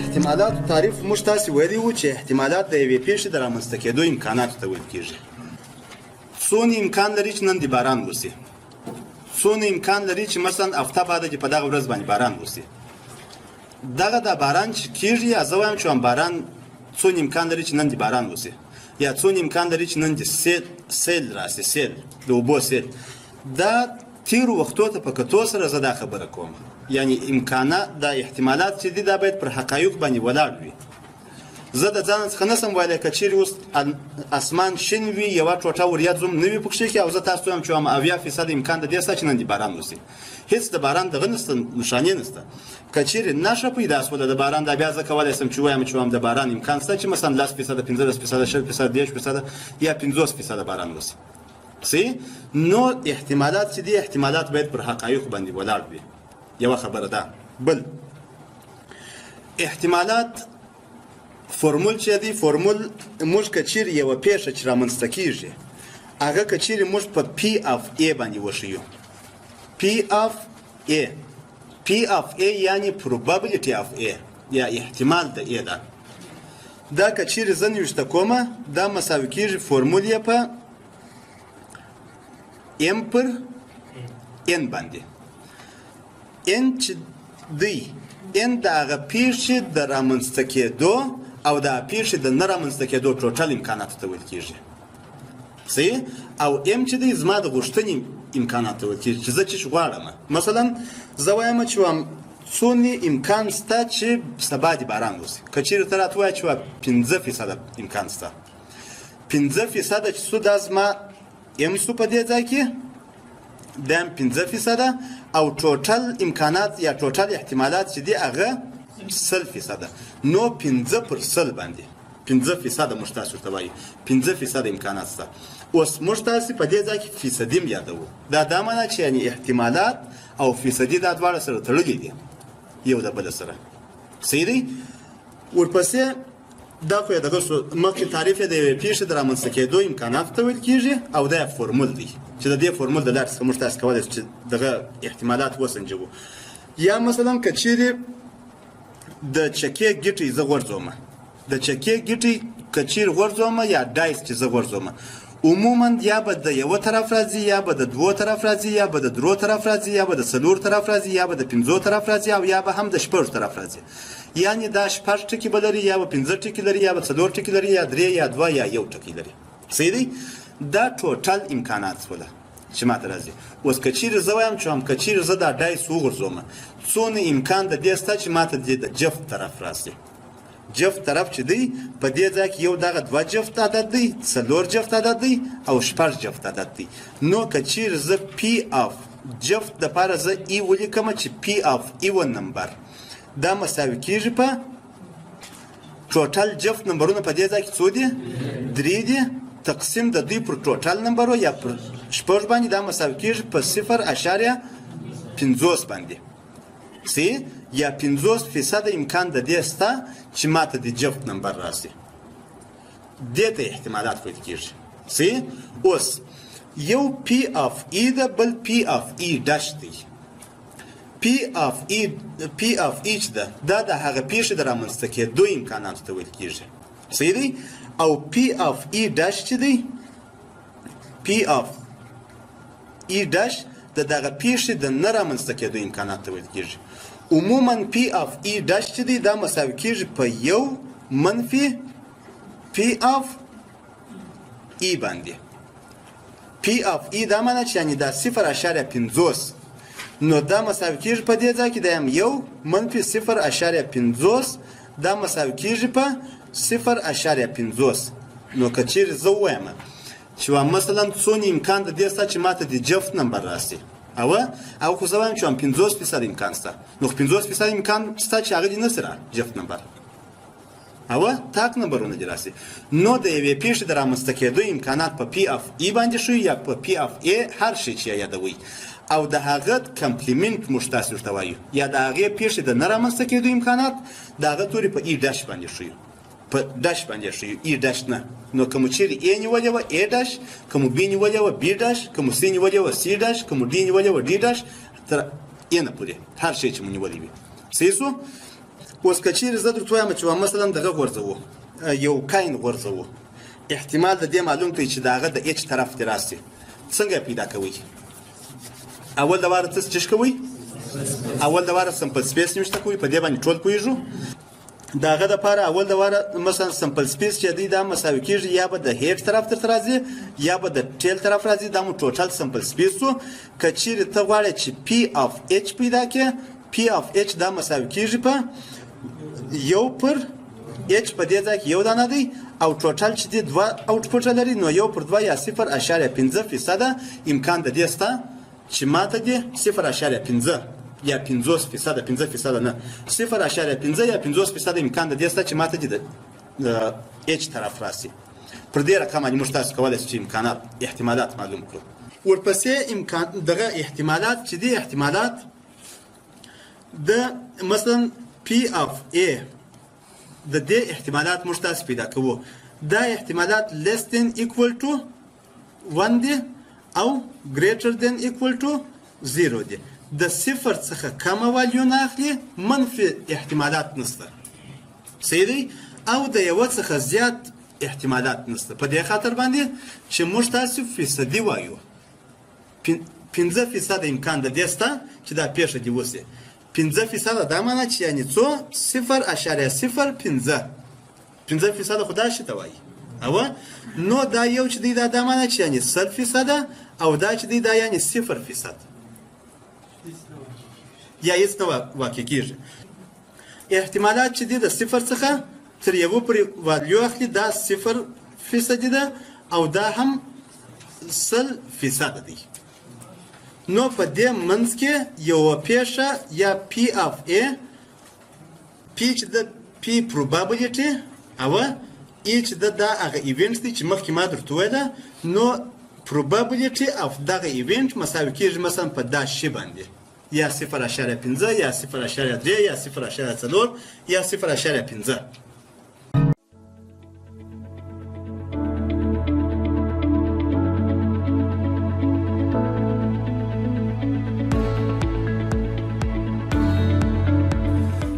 احتمالاتو تعریف موږ تاسې ویلي وو چې احتمالات د یوې پېښې د رامنځته کېدو امکاناتو ته ویل کېږي. څونه امکان لري چې نن دې باران وشي؟ څونه امکان لري چې مثلا هفته بعد دې په دغه ورځ باندې باران وشي؟ دغه دا باران چې کېږي، یا زه وایم چې باران څونه امکان لري چې نن دې باران وشي، یا څونه امکان لري چې نن دې سیل راشي، سیل د اوبو سیل. دا تیرو وختو ته په کتو سره زه دا خبره کوم، یعنی امکانات دا احتمالات چې دي دا باید پر حقایق باندې ولاړ وي. زه د ځان څخه نسم ویلی که چیرې اوس اسمان شین وي، یوه ټوټه وریځ هم نه وي پکښې کې، او زه تاسو ته وایم چې وایم 70% امکان د دې شته چې نن دې باران وشي، هیڅ د باران دغه نشته، نښانې نشته. که چیرې نښه پیدا شوله د باران، دا بیا زه کولی شم چې ووایم چې وایم د باران امکان شته چې مثلا 10%، 15%، 20%، 30% یا 50% باران وشي. صحیح؟ نو احتمالات چې دي، احتمالات باید پر حقایق باندې ولاړ وي. یوه خبره ده. بل احتمالات فورمول چې دی، فورمول موږ که چیرې یوه پېښه چې رامنځته کېږي، هغه که چیرې موږ په P of A باندې وښیو، P of A، P of A یعنی probability of A یا احتمال د A ده. دا که چیرې زه نوشته کوم، دا مساوي کېږي فورمول یې په M پر N باندې. N چې دی، N د هغه پېښې د رامنځته کېدو او د پېښې د نه رامنځته کېدو total امکاناتو ته ویل کېږي. صحیح؟ او M چې دی زما د غوښتنې امکاناتو ته ویل کېږي چې زه څه غواړم. مثلا زه وایم چې وایم څونې امکان شته چې سبا دې باران وشي، که چیرې ته راته ووایې چې وایم 5% امکان شته، 5% چې څو دا زما M سو په دې ځای کې دا هم 5% او total امکانات یا total احتمالات چې دي هغه 100%. نو 5 پر 100 باندې 5% موږ تاسو ورته وایو، 5% امکانات شته. اوس موږ تاسو په دې ځای کې فیصدي هم یادوو. دا دا معنا چې یعنی احتمالات او فیصدي دا دواړه سره تړلي دي یو د بل سره. صحیح دی؟ ورپسې دا خو یې دغه شو، مخکې تعریف یې د یوې پېښې د رامنځته کېدو امکاناتو ته ویل کېږي، او دا یې فورمول دی چې د دې فورمول د لارې څخه موږ تاسو کولی شو چې دغه احتمالات وسنجوو. یا مثلا که چیرې د چکې ګیټی زه غورځوم، د چکې ګیټی که چیرې غورځوم یا dice چې زه غورځوم، عموما یا به د یوه طرف راځي، یا به د دوو طرف راځي، یا به د درو طرف راځي، یا به د څلور طرف راځي، یا به د پنځو طرف راځي، او یا به هم د شپږ طرف راځي. یعنی دا شپږ ټکي به لري، یا به پنځه ټکي لري، یا به څلور ټکي لري، یا درې یا دوه یا یو ټکی لري. صحیح دی؟ دا total امکانات سوله چې ماته راځي. اوس که چیرې زه وایم چې هم که چیرې زه دا dice وغورځوم، څونه امکان د دې شته چې ماته دې د جفت طرف راشي؟ جفت طرف چې دی په دې ځای کې یو دغه دوه جفت عدد دی، څلور جفت عدد دی او شپږ جفت عدد دی. نو که چیرې زه P of جفت دپاره زه E ولیکم چې P of even number دا مساوي کېږي په total جفت نمبرونه په دې ځای کې څو دي؟ درې دي، تقسیم د دوی پر total نمبرو یا پر شپږ باندې، دا مساوي کېږي په 0.50 باندې. صحیح؟ یا 50% امکان د دې شته چې ماته د جفت نمبر راشي. دې ته احتمالات ویل کېږي. صحیح؟ اوس یو P of E ده، بل P of E dash دی. P of E، P of E چې ده دا د هغه پېښې د رامنځته کېدو امکاناتو ته ویل کېږي. صحیح دی؟ او P of E dash چې دی، P of E dash د دغه پېښې د نه رامنځته کېدو امکانات ته ویل کېږي. عموما P of E dash چې دی دا مساوي کېږي په یو منفي P of E باندې. P of E دا معنا چې یعنی دا 0.50، نو دا مساوي کېږي په دې ځای کې دا هم یو منفي 0.50، دا مساوي کېږي په 0.50. نو که چیرې زه ووایم چې مثلا څونه امکان د دې شته چې ماته د جفت نمبر راشي، او خو زه وایم چې 50% امکان شته، نو خو 50% امکان شته چې هغه دې نه شي را جفت نمبر او تاک نمبرونه دې راشي. نو د یوې پېښې د رامنځته کېدو امکانات په P of E باندې ښیو یا په P of A، هر شی چې یادوئ، او د هغه complement موږ تاسو ورته وایو، یا د هغې پېښې د نه رامنځته کېدو امکانات د هغه توري په E dash باندې ښیو، په dash باندې ښیو، E dash نه. نو که مو چیرې A نیولې وه A dash، که مو B نیولې وه B dash، که مو C نیولې وه C dash، که مو D نیولې وه D dash، تر N پورې هر شی چې مو نیولی وي. صحیح شو؟ اوس که چیرې زه درته وایم چې مثلا دغه غورځوو، یو coin غورځوو، احتمال د دې معلوم کړئ چې د هغه د H طرف دې راسي، څنګه یې پیدا کوئ؟ اول د واره څه چش کوئ؟ اول د واره sample space نوشته کوئ، په دې باندې ټول پوهېږو. د هغه دپاره اول د واره مثلا sample space چې دی دا مساوي کېږي، یا به د head طرف درته راځي یا به د tail طرف راځي، دا مو total sample space سو. که چیرې ته غواړې چې P of H پیدا کړې، P of H دا مساوي کېږي په یو پر H، په دې ځای کې یو دانه دی او total چې دی دوه output لري، نو یو پر دوه یا 0.5% امکان د دې سته چې ماته دې 0.5 یا 50%، 5% نه، 0.5 یا 50% امکان د دې سته چې ماته دې د H طرف راسي. پر دې رقم باندې موږ تاسو کولی شو چې امکانات احتمالات معلوم کړو. ورپسې امکان دغه احتمالات چې دي، احتمالات د مثلا P of A، د دې احتمالات موږ تاسو پیدا کوو. دا احتمالات less than equal to 1 دي او greater than equal to 0 دي. د صفر څخه کمه value نه اخلي، منفي احتمالات نشته، صحیح دی، او د یوه څخه زیات احتمالات نشته. په دې خاطر باندې چې موږ تاسو فیصدي وایو، 5% امکان د دې سته چې دا پېښه دې وسي. 5% دا معنا چې یعنې څو؟ 0.05. 5% خو دا شي ته وایي. او نو دا یو چې دی دا معنا چې یعنې 100%، او دا چې دی دا یعنې 0% یا هیڅ نه واقع کېږي. احتمالات چې دی د صفر څخه تر یوه پورې value اخلي، دا صفر فیصدي ده او دا هم 100% دی. نو په دې منځ کې یوه پېښه یا P of A، P چې د P probability او A چې د دا هغه event دی چې مخکې ما درته وویله، نو probability of دغه event مساوي کېږي مثلا په دا شی باندې، یا 0.5 یا 0.3 یا 0.4 یا 0.5.